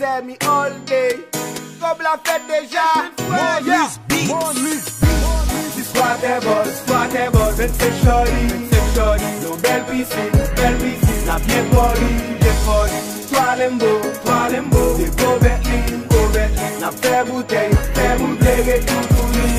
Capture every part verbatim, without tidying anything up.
Miami all day. Kòb la fèt deja. Monlis Beats. Ti squatter boss, squatter boss, vennsenk shorty, vennsenk shorty. Yon bèl pisin, bèl pisin. N ap byen pòli, byen pòli. Twa Lambo, twa Lambo. De gwo Bentley, gwo Bentley. N ap fè boutèy, fè boutèy ret toutouni.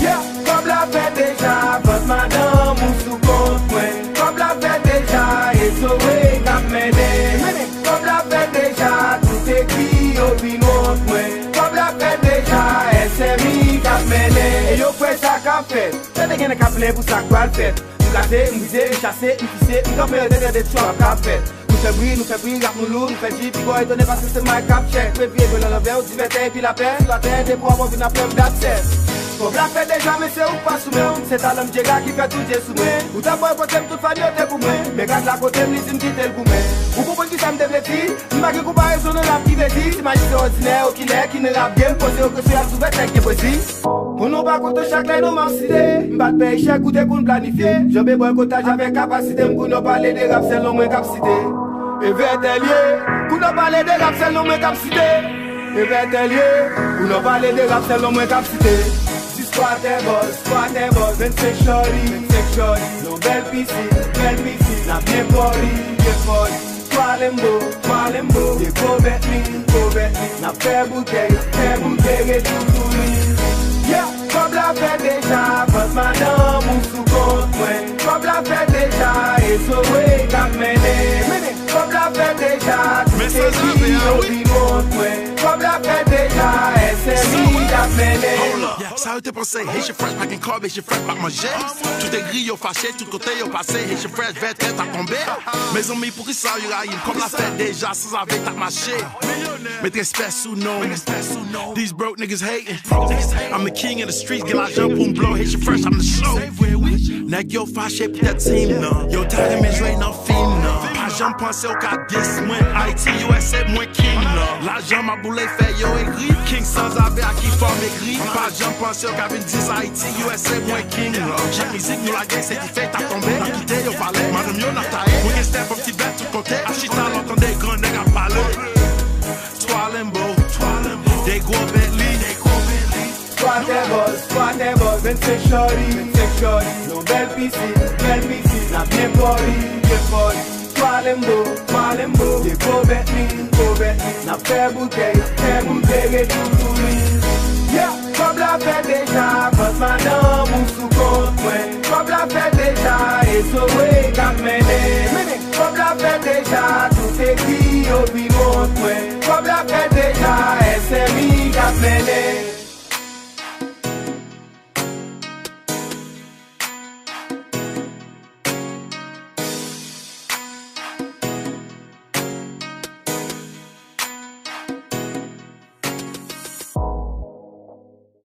Yeah, kòb la fèt deja, vant madanm ou sou kont mwen. Kòb la fèt deja, e Zoe k ap mennen. Kòb la fèt deja, tout ekri yo vin wont mwen. Kòb la fèt deja, S M I k ap mennen. E yo kwè sa k ap fèt. Tande gen nèg k ap plenyen pou sa k pral fèt. M kase, m brize, m chase, m fise, m kanpe, yo te tande trap k ap fèt. Nou fè bri, nou fè pri, rap nou lou, nou fè G, pi gwo etone paske se Mike k ap chèk. Mwen vye vole anlè w, divètè epi lapè. Sou latè, depi w ap vin ap fè m dat sèt. Kòb la fèt deja, men se ou k pa sou men w. Se talan m Jega ki fè tout je sou mwen. Ou t ap bòykote m, tout fan yo te pou mwen. Men gad la kote m, li di m kite l pou mwen. Ou konprann kisa m te vle di? M pa gen konparezon nan rap ki vle di. Ti majistra òdinè, okilè, ki nan rap game, poze yo kesyon, y ap sou vètèk gen pwezi. Pou nou pa konte chak lè non m ap site. M pa t pè echèk, ou te konn planifye. Janbe bòykotaj avèk kapasite m, kounye w pale de rap, sèl non mwen k ap site. E vètèl ye, kounye w pale de rap, sèl non mwen k ap site. E vètèl ye, kounye w pale de rap, sèl non mwen k ap site. Ti squatter boss, squatter boss, vennsenk shorty, vennsenk shorty. Yon bèl pisin, bèl pisin. N ap byen pòli, byen pòli. Twa Lambo, twa Lambo. De gwo Bentley, gwo Bentley. N ap fè boutèy, fè boutèy ret toutouni. Yeah, kòb la fèt deja, vant madanm ou sou kont mwen. Kòb la fèt deja, e Zoe k ap mennen. Kòb la fèt deja, tout ekri yo vin wont mwen. Kòb la fèt deja, S M I k ap mennen. Hold up. Sa yo te panse, Haitian Fresh pa gen kòb, Haitian Fresh pa manje. Tout egri yo fache, tout kote yo pase, Haitian Fresh vètèl ta tonbe. Mezanmi, poukisa yo rayi m? Kòb la fèt deja, sanzave t ap mache. Met respè sou non. These broke niggas hating. I'm the king of the streets, gen lajan pou m blow, Haitian Fresh, I'm the show. Nèg yo fache poutèt team nan. Yo ta renmen jwe nan fim nan. Pa janm panse w ka diss mwen. Ayiti, U S A, mwen king nan. Lajan m ap boule fè yo egri. King sanzave a ki fò m egri. Pa janm panse w ka vin diss Ayiti, U S A, mwen king nan. Chak mizik nou lage, se ki fè t ap tonbe. N ap kite yo pale. Madanm yo n ap taye. Mwen gen step up ti bèt tout kote. Ap chita lè w tande gran nèg ap pale. Twa Lambo, twa Lambo. De gwo Bentley, de gwo Bentley. Squatter boss, squatter boss, vennsenk shorty, vennsenk shorty. Yon bèl pisin, bèl pisin. N ap byen pòli, byen pòli. Twa Lambo, twa Lambo. De gwo Bentley, gwo Bentley. N ap fè boutèy, fè boutèy ret toutouni. Yeah, kòb la fèt deja, vant madanm ou sou kont mwen. Kòb la fèt deja, e Zoe k ap mennen. Kòb la fèt deja, tout ekri yo vin wont mwen. Kòb la fèt deja, S M I k ap mennen.